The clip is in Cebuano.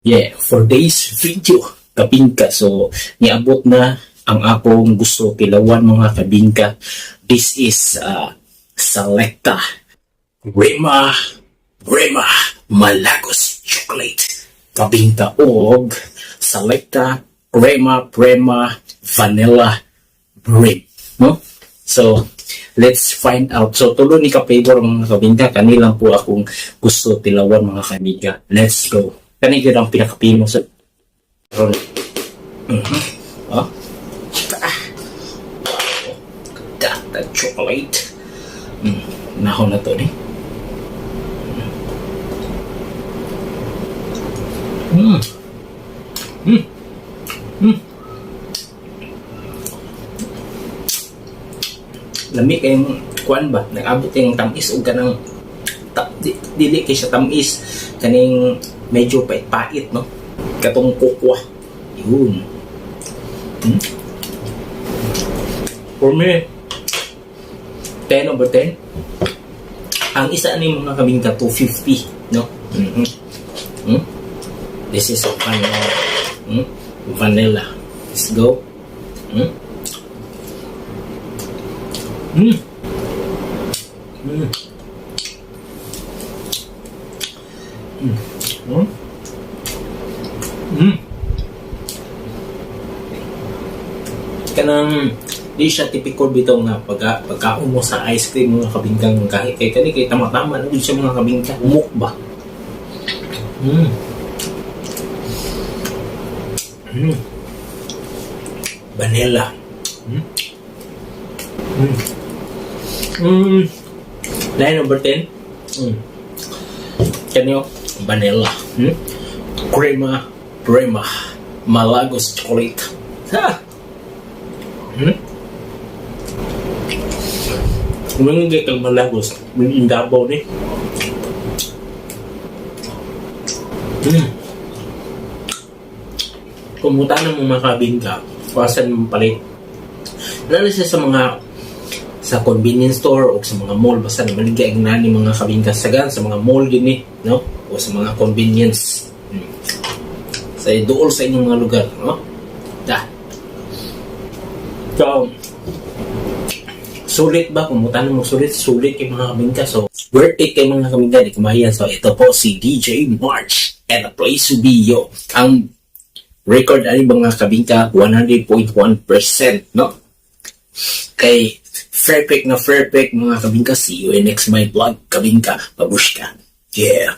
Yeah, for today's video, kabingka. So, niabot na ang akong gusto tilawan, mga kabingka. This is Selecta Crema Crema Malagos Chocolate, kabingka, og Selecta Crema Crema Vanilla Brim. No? So, let's find out. So, tulo ni ka flavor, mga kabingka. Kani lang po akong gusto tilawan, mga kabingka. Let's go. Kani gyud ang pinakapimo sa ron. Oh. Ah. Wow. That, that chocolate. Nahon na to ni. Lami kayong kuan ba? Nag-abot yung tamis og kanang ta, dili kay siya tamis, kaning medyo pait-pait, no, katong kukwa yun. For me, 10 over 10. Ang isa ni, mga kabingka, 250, no. This is a vanilla. Vanilla, let's go. Kanang di siya typical bitaw nga pagkaon mo sa ice cream, mga kabingkang, kahit kay kani kay tama-tama na gud siya, mga kabingka, humok ba. Vanilla. 9 over 10. Kanyo vanilla. Crema, crema, Malagos chocolate. Ha! Kung mga kang Malagos, may Davao ni. Kumuta na mo, mga kabingka, kuwasan mo palit. Lalo siya sa mga sa convenience store o sa mga mall, basta namaligya ang nani, mga kabingka, sagan sa mga mall gini, no, o sa mga convenience, sa duol sa inyong mga lugar, no, da. So sulit ba kung mutan mo, sulit sulit kay mga kabingka. So worth it kay mga kabingka, di kumahiyan. So ito po si DJ March and a place to be, yo. Ang record ani, mga kabingka, 100.1%, no, kay perfect na perfect, mga kabingka. See you in next my vlog, kabingka. Babushka, yeah.